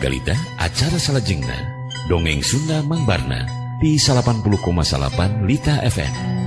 Wargalita acara salajengna Dongeng Sunda Mang Barna di 80,8 Lita FM.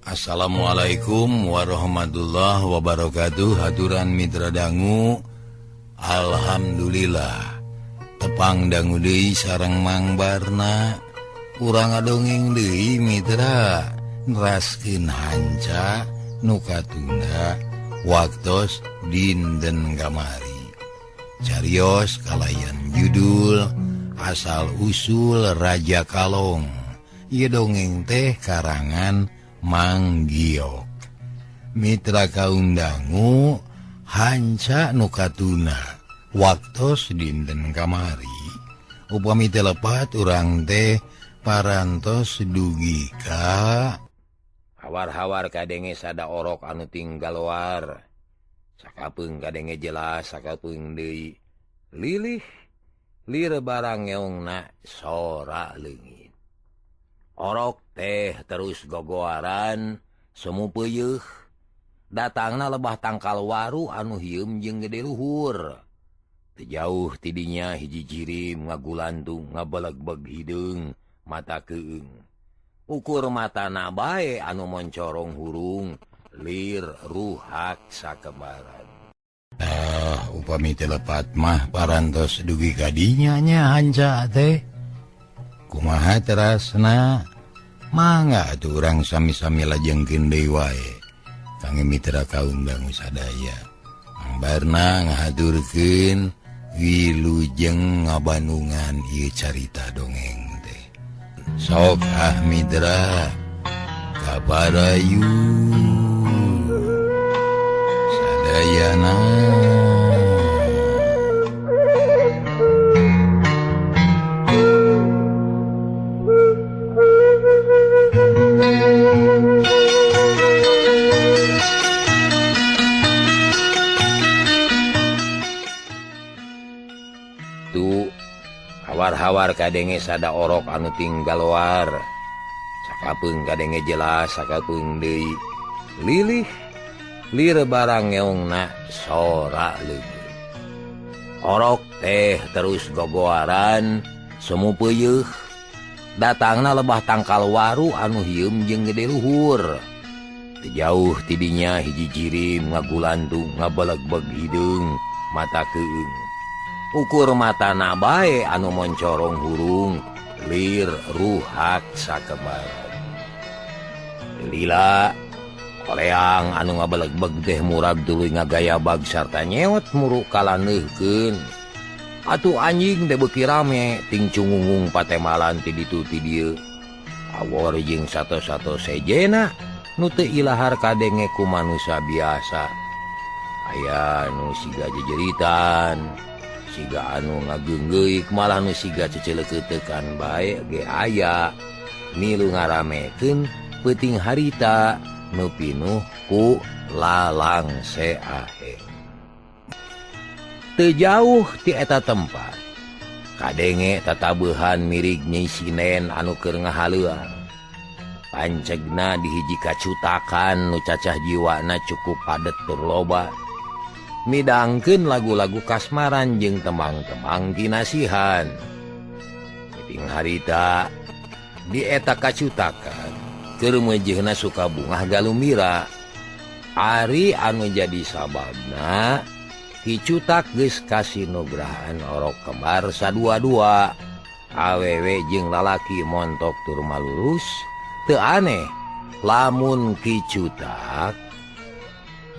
Assalamualaikum warahmatullahi wabarakatuh. Haturan mitra dangu, alhamdulillah tepang dangu deui sareng Mang Barna. Urang ngadongeng deui mitra, neraskeun hanca nu katunda waktos dinten kamari. Carios kalayan judul Asal Usul Raja Kalong. Ieu dongeng teh karangan Mang Giok. Mitra kaum dangu, hanca nu katuna waktos dinten kamari. Upami teu lepat urang teh parantos dugi ka hawar-hawar kadenge sada orok anu tinggal war. Sakapeung kadenge jelas, sakapeung deui lilih lir barang ngeungna sora leungit. Orok teh terus gogoaran semu peuyeih. Datangna lebah tangkal waru anu hieum jeung gede luhur. Teu jauh tidinya hiji jirim ngagulantung ngabelegbeg hideung mata keung. Ukur matana bae anu moncorong hurung lir ruhak sakebaran. Tah upami teu lepat mah parantos dugi ka dinya nya hanca teh. Kumaha terasna? Mangga atuh urang sami-sami lajengkeun deui wae. Kangge mitra kaum dangu sadaya. Mang Barna ngahaturkeun wilujeng ngabandungan ieu carita dongeng teh. Sok ah mitra kaparayu sadayana. Hawar-hawar kadenge sada orok anu tinggal war. Sakapeung kadenge jelas, sakapeung deui lilih lir barang ngeungna sora leungit. Orok teh terus gogoaran semu peuyeih. Datangna lebah tangkal waru anu hieum jeung gede luhur. Teu jauh tidinya hiji jirim ngagulantung ngabelegbeg hideung mata keung. Ukur matana bae anu moncorong hurung lir ruhak sakebaran. Lila koleang anu ngabelegbeg teh murag tuluy ngagayabag sarta nyewot muruk kalaneuhkeun. Atuh anjing teh beuki rame ting cungungung patemalan ti ditu ti dieu. Awor jeung sato-sato sejena nu teu ilahar kadenge ku manusa biasa. Aya nu siga jejeritan, siga anu ngageunggeuk, malah nu siga ceceleukeutekan bae ge aya. Milu ngaramekeun peuting harita nu pinuh ku lalangse ahe. Teu jauh ti eta tempat kadenge tatabuhan mirig Nyai Sinen anu keur ngahaleuang. Pancegna di hiji kacutakan nu cacah jiwana cukup padet tur loba. Midangkeun lagu-lagu kasmaran jeung temang-temang kinasihan. Peuting harita di eta kacutakan keur meujeuhna suka bungah galumira. Ari anu jadi sababna kicutak geus kasinugrahan orok kembar sadua-dua. Awewe jeung lalaki montok tur malurus. Teu aneh lamun kicutak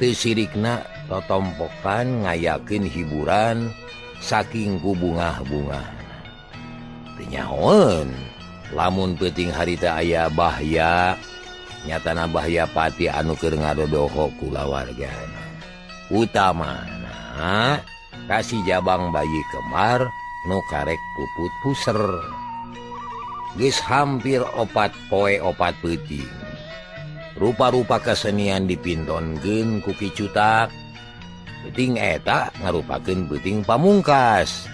teu sirikna totompokan ngayakeun hiburan saking ku bungah-bungah. Teu nyahoeun lamun peuting harita aya bahya, nyatana bahya pati anu keur ngadodoho kulawargana. Utamana kasih jabang bayi kembar nu karek puput puser. Geus hampir 4 poe 4 peuting. Rupa-rupa kesenian dipintonkeun ku Ki Cutak. Peuting eta ngarupakeun peuting pamungkas.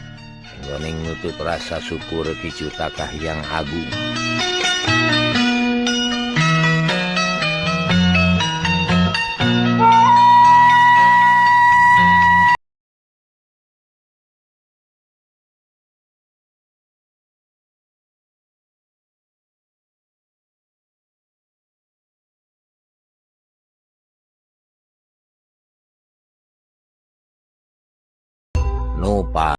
Enggoning nutup rasa syukur Ki Cutak ka Hyang Agung. Nupa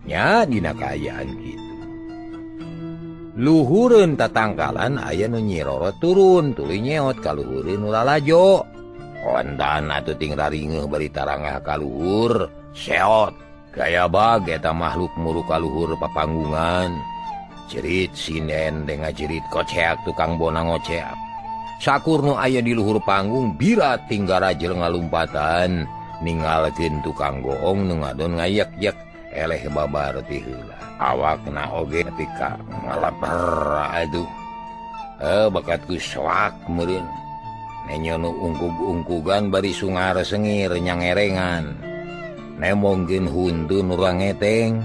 nya dina kaayaan kitu. Luhureun tatangkalan aya nu nyiroro turun tuluy nyeot ka luhureun nu lalajo. Kontan atuh ting raringeuh bari tarangah ka luhur, seot. Gaya bag eta makhluk muru ka luhur papanggungan. Jerit sinden dengan jerit koceak tukang bona ngoceak. Sakur nu aya di luhur panggung bira tinggarajel ngalumpatan ninggalkeun tukang goong nu ngadon ngayek-yek eleh babar ti heula. Awakna oge tika ngalaper aduh. Bakat ku soak meureun. Nenyo nu ungkug-ungkugan bari sungar sengir nyangerengan. Nemongkeun huntu nu rangeteng.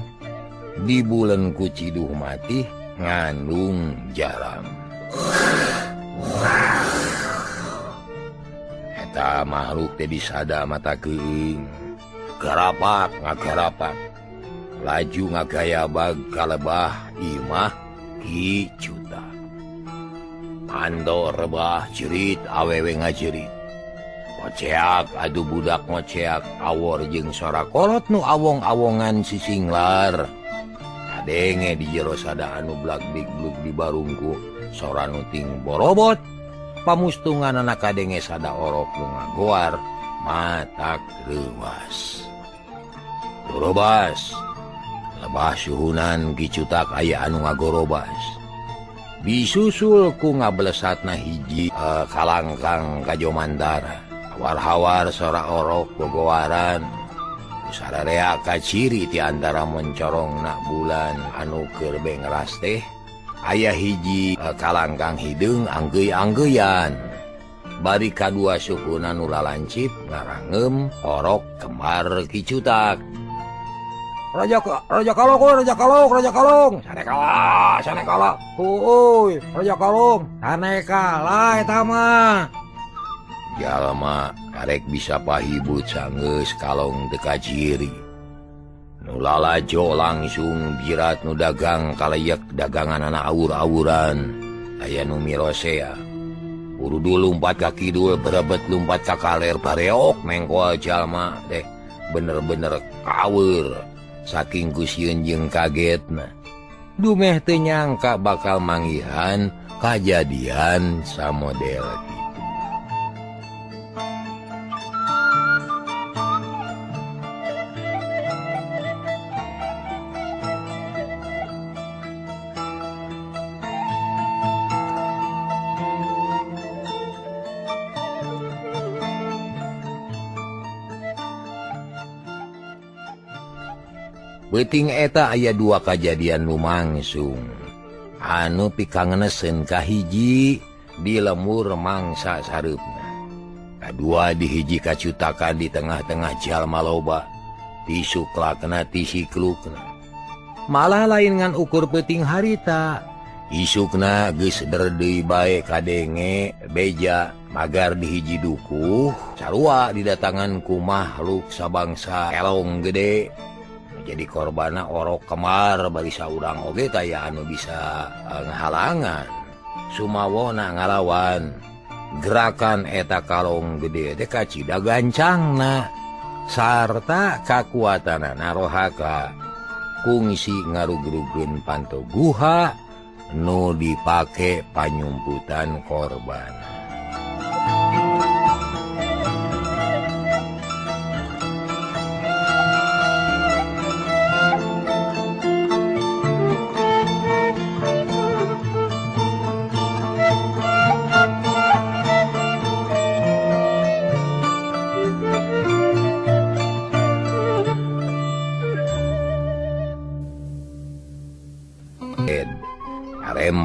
Di bulan ku ciduh mati ngandung jaram. Eta makhluk teh disada mata keuing. Garapak ngagarapak. Laju ngagayabag kalebah imah Ki Cutak. Pando rebah jerit awewe ngajerit. Ngoceak adu budak ngoceak awor jeung sora kolot nu awong-awongan sisinglar. Kadenge di jero sada anu blag-big-blug di barungku sora nu ting borobot. Pamustungan anak kadenge sada orok nu ngagoar Matak reuwas. Gorobas. Lebah suhunan Ki Cutak aya anu ngagorobas. Disusul ku ngablesatna hiji kalangkang kajomandara. Hawar-hawar sora orok gogowaran. Sararea kaciri ti antara mencorong nak bulan anu keur bengras teh aya hiji kalangkang hideung anggeuy-anggeuyan. Bari kadua sukuna nu lalancip ngarangeum orok kembar Ki Cutak. Raja Kalong, Raja Kalong, Raja Kalong. Sanekala, sanekala. Heueuy, Raja Kalong, sanekala eta mah. Jalma karek bisa pahibut sanggeus kalong teu kaciri. Nu lalajo langsung birat nu dagang kaleyek daganganana awur-awuran. Aya nu mirosea. Buru lumpat ka kidul berebet lumpat ka kaler bareok mengkoal jalma teh bener-bener kaweur saking kusieun jeung kagetna. Dumeh teu nyangka bakal manggihan kajadian samodel kitu. Beuting eta aya dua kajadian lumangsung anu pikangeneseun kahiji di lemur mangsa sareupna. Kadua di hiji kacutakan di tengah-tengah jalma loba, ti suklakna ti siklukna. Malah lain ngan ukur peuting harita. Isukna geus deui bae kadenge beja magar di hiji dukuh sarua didatangan ku makhluk sabangsa elong gede. Jadi korbana orok kemar bari saurang oge taya anu bisa ngahalangan. Sumawona ngalawan gerakan eta kalong gede teh kacida gancangna sarta kakuatanana rohaka kungsi ngarugrugeun panto guha nu dipake panyumputan korban.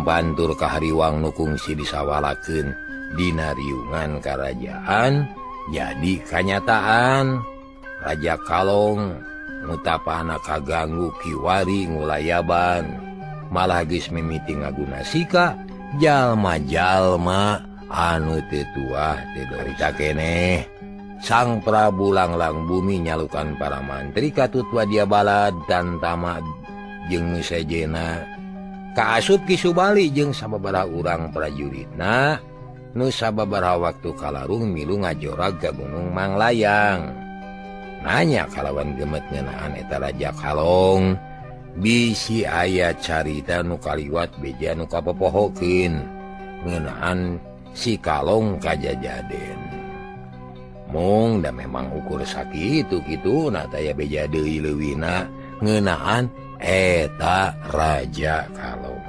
Bantur kahariwang nu kungsi disawalakeun dina riungan karajaan jadi kanyataan Raja Kalong mutapana kaganggu kiwari ngulayaban malah geus mimiti ngaguna sika jalma-jalma anu teu tuah teu dorita keneh. Sang Prabu Langlang Bumi nyalukan para mantri katut wadia balad dan tama jeung nu sejena kaasup Ki Subali jeung sababaraha urang prajuritna nu sababaraha waktu kalarung milu ngajorag ka Gunung Manglayang. Nanya kalawan gemet ngeunaan eta Raja Kalong bisi aya carita nu kaliwat beja nu kapopohokeun ngeunaan si Kalong kajajaden. Mung da memang ukur sakitu kitu na taya beja deui leuwihna ngeunaan eta Raja Kalong.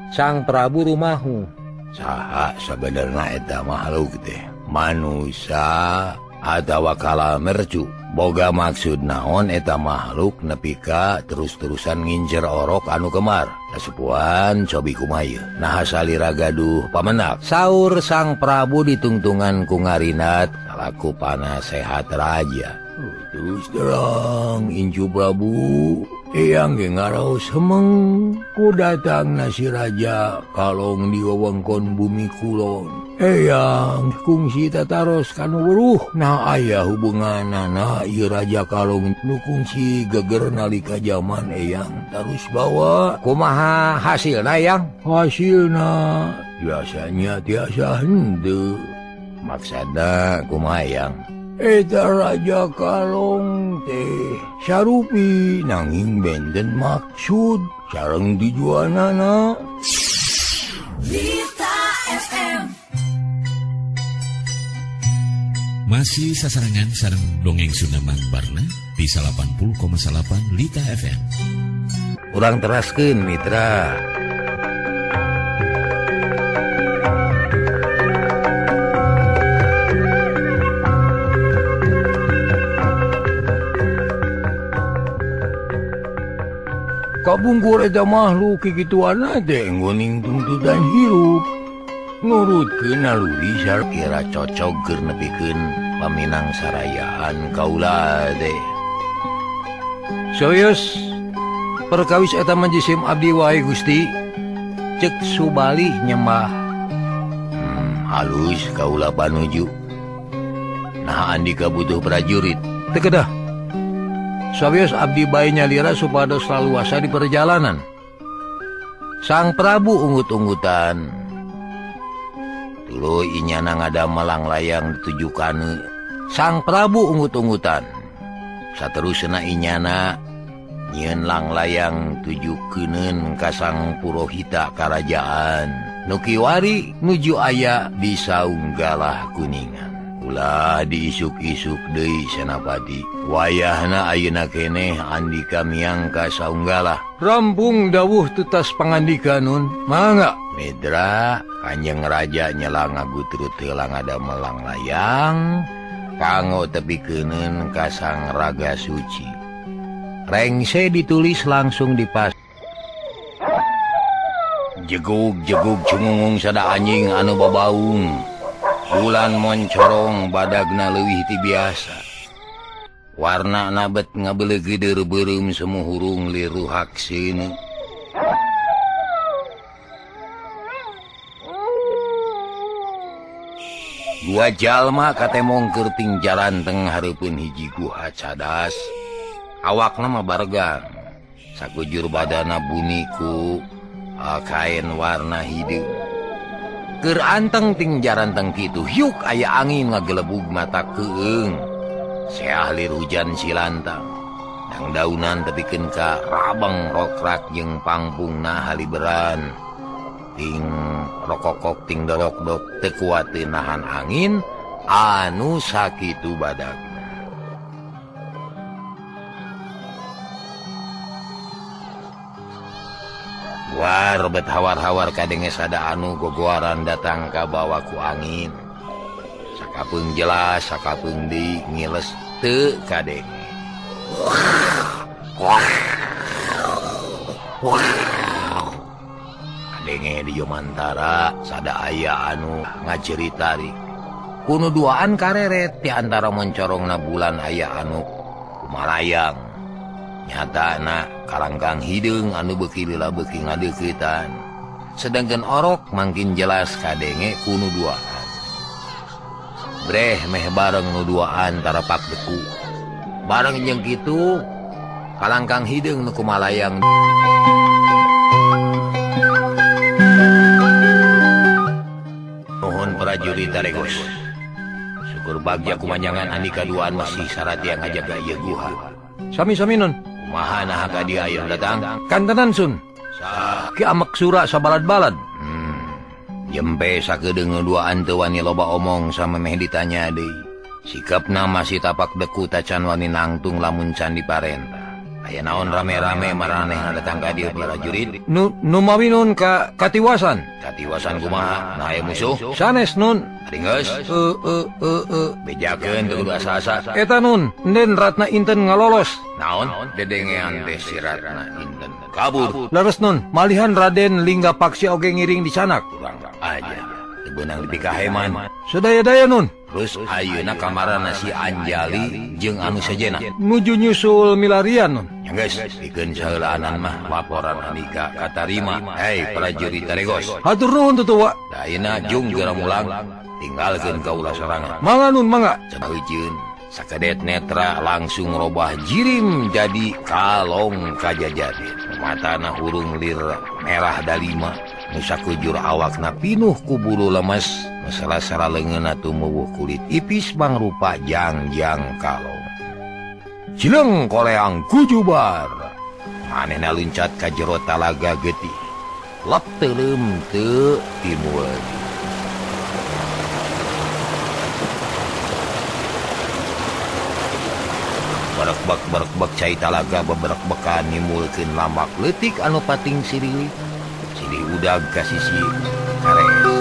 Sang Prabu rumahu saha sabenerna eta makhluk teh manusia atawa kala mercu boga maksud naon eta makhluk nepi ka terus-terusan ngincer orok anu kemar. Kasupuan cobi kumaha naha salira gaduh pamenak. Saur Sang Prabu ditungtungan ku ngarinat salaku panasehat raja. Terus terang Incu Prabu eyang ge ngaraos hemeng ku datangna si Raja Kalong di wewengkon bumi kulon. Eyang kungsi tataros kanu weruh nah aya hubunganana ieu Raja Kalong nu kungsi geger nalika jaman eyang tarus bawa. Kumaha hasilna eyang? Hasilna biasanya tiasa henteu. Maksudna kumaha eyang? Eta Raja Kalong teh sarupi nanging benten maksud sareng tujuanana. Lita FM. Masih sasarengan sareng dongeng Sunda Mang Barna di 80,8 Lita FM. Urang teraskeun mitra. Kabungkur eta makhluk kikituanna teh nguning tuntutan hirup. Nurutkeun naluri kira cocok keur nepikeun paminang sarayaan kaula teh. Serius perkawis eta mah jisim abdi wae Gusti. Cek Subali nyembah. Halus kaula panuju. Nah andika butuh prajurit. Teu kedah. Sawios abdi bae nyalira supados laluasa di perjalanan. Sang Prabu unggut-unggutan. Tuluy inyana ngadamel layang ditujukan. Sang Prabu unggut-unggutan. Saterusna inyana nyieun langlayang tujukeun ka Sang Purohita karajaan. Nu kiwari nuju aya di Saunggalah Kuningan. Ulah diisuk-isuk deui Senapati. Wayahna ayeuna keneh andika miang ka Saunggalah. Rampung dawuh tutas pangandika nun. Mangga. Mitra Kanjeng Raja nyela ngagutrut heula ngadamel layang kanggo tepikeuneun ka Sang Raga Suci. Rengse ditulis langsung dipas. Jegug-jegug cungungung sada anjing anu babaung. Bulan moncorong badagna leuwih ti biasa. Warna nabet ngabeuleugeudeur beureum semu hurung liruhak seuneu. Dua jalma katemong keur ting jalan teng hareupeun hiji guha cadas. Awakna mah baregang. Sakujur badana buni ku kain warna hideung. Keur anteng ting jaranteng kitu hiuk aya angin ngagelebug mata keung. Seah lir hujan silantang. Dang daunan tepikeun ka rabang rokrak jeung pangpungna haliberan. Ting rokokok ting dorokdok teu kuat nahan angin anu sakitu badagna. War bet hawar-hawar kadenge sada anu gogoaran datang ka bawa ku angin. Sakapeung jelas, sakapeung deui ngiles teu kadenge. Kadenge di Yomantara sada aya anu ngaceritari. Kuno duaan kareret di antara moncorongna bulan aya anu kumalayang. Nyatana karangkang hideung anu beuki lila beuki ngadeuketan. Sedangkan orok mangkin jelas kadenge kunu duaan. Breh meh bareng nu duaan tarapak beku. Bareng jeung kitu kalangkang hideung nu kumalayang. Nuhun prajurit Taregos. Syukur bagja kumanjangan andika duaan masih saratia ngajaga ieu guha. Sami-sami nun. Kumaha naha ka dieu ayeuna datang? Kantenan sun. Ki amek sura sabalad-balad. Jempe sakedeung duaan teu wani loba omong samemeh ditanya deui. Sikapna masih tapak deku tacan wani nangtung lamun can diparentah. Aya naon rame-rame maranehna datang ka dieu prajurit? Nu numawi nun ka katiwasan. Katiwasan kumaha? Nah aya musuh? Sanes nun. Ari geus? Bejakeun teu kudu asa-asa. Eta nun, den Ratna Inten ngalolos. Naon? Dedengean teh si Ratna Inten kabur. Leres nun, malihan Raden Lingga Paksi oge ngiring dicanak. Kurang aja. Teu beunang dipikaheman. Sadaya-daya nun. Terus ayeuna kamarana si Anjali jeung anu sejenna nuju nyusul milarian nun. Ya geus, pikeun saheulaanan mah laporan andika katarima. Hei prajurit Taregos. Hatur nuhun tutua. Da ayeuna jung geura mulang, tinggalkeun kaula sorangan. Mangga nun, mangga. Cenah sakedet netra langsung robah jirim jadi kalong kajajadin. Matana hurung lir merah dalima. Nu sakujur awakna pinuh ku bulu lemes. Sara-sara leungeunna tumuwuh kulit ipis mangrupa jangjang kalong. Cileng koleang kujubar. Manehna luncat ka jero talaga getih. Lep teuleum teu timbul. Berekbek-berekbek cai talaga beberekbekan nimulkeun lamak leutik anu pating sirili. Silih udag ka sisi kares.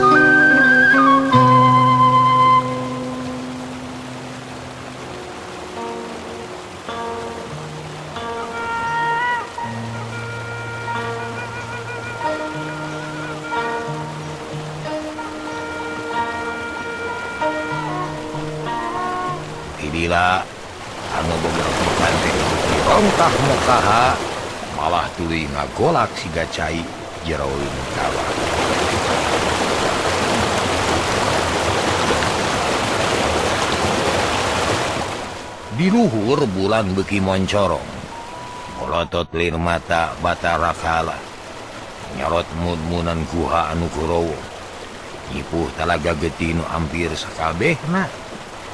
Tidila anu beberekbekan teh rongkah mukaha malah tuluy ngagolak siga cai jeroeun kawah. Di luhur bulan beuki moncorong, molotot lir mata Batara Kala, nyorot mud-munan guha anu gorowo, nyipuh talaga getih nu ampir sakabehna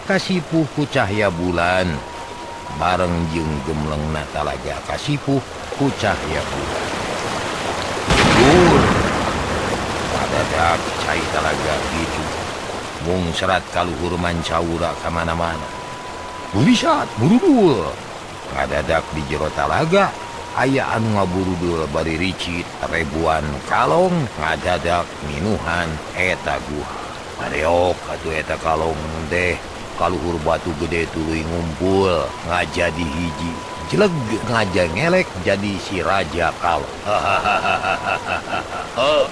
kasipuh ku cahya bulan, bareng jeung gemlengna talaga kasipuh ku cahya bulan. Dur, padadak cai talaga gitu, mung serat kaluhur mancaura ka mana-mana. Burisat, burudul, ngadadak di jero talaga aya anu ngaburudul bari ricit ribuan kalong ngadadak minuhan eta guha. Bareok atuh eta kalong teh kaluhur batu gede tuluy ngumpul ngajadi hiji jeleg ngaja ngelek jadi si raja kalong.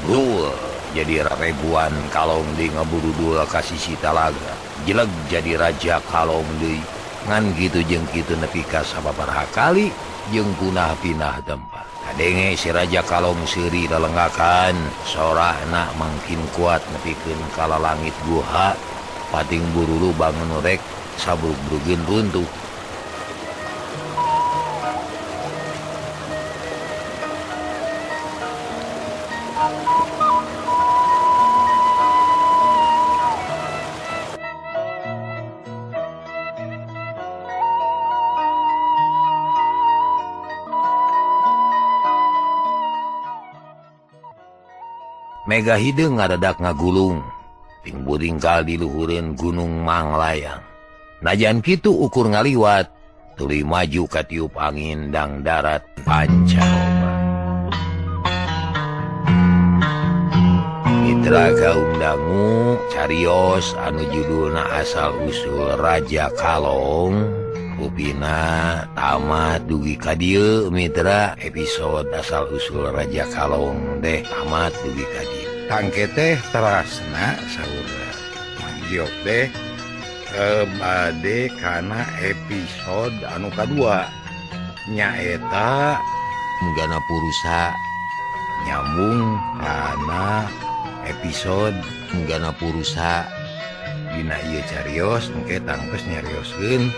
Dul jadi ribuan kalong di ngaburudul ka sisi talaga jeleg jadi raja kalong deui. Ngan kitu jeung kitu nepi ka sababaraha kali jeung punah pindah tempat. Kadenge si raja kalong seuri lelenggakan sorana mangkin kuat nepikeun ka lalangit guha pating bururu bangun rek sabrug-brugeun runtuh. Mega hideung ngadadak ngagulung ting buringkal di luhureun Gunung Manglayang. Najan kitu ukur ngaliwat tuluy maju ka tiup angin dang darat pancaroba. Mitra kaum dangu carios anu judulna asal usul Raja Kalong rupina tamat dugi ka dieu mitra episode asal usul Raja Kalong teh tamat dugi ka dieu. Tangke teh terasna saur Mang Giok teh bade kana episode anu kadua nyaeta Menggana Purusa nyambung kana episode Menggana Purusa dina ieu carios engke tangkes nyarioskeun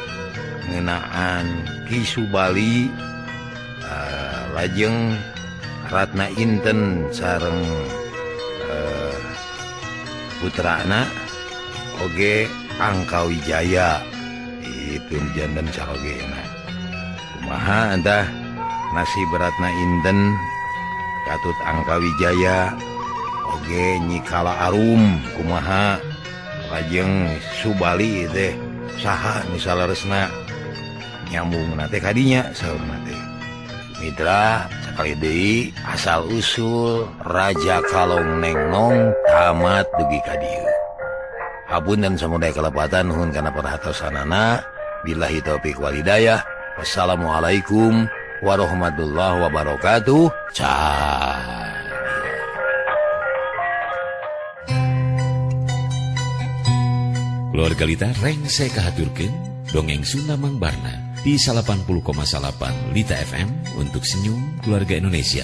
ngeunaan Ki Subali lajeng Ratna Inten sareng putrana oge Angkawijaya itu janten carogena. Kumaha entah nasib Ratna Inten katut Angkawijaya oge Nyi Kala Arum kumaha lajeng Subali teh saha nu saleresna nyambung teh kadinya saurna teh. Mitra sakali deui asal usul Raja Kalong Nengnong tamat dugi ka dieu. Hapunten samudaya kalepatan nuhun kana perhatosanana. Billahi taufik wal hidayah. Wassalamualaikum warahmatullahi wabarakatuh. Cah. Keluarga Lita rengse kahaturkeun dongeng Sunda Mang Barna di 80,8 Lita FM untuk senyum keluarga Indonesia.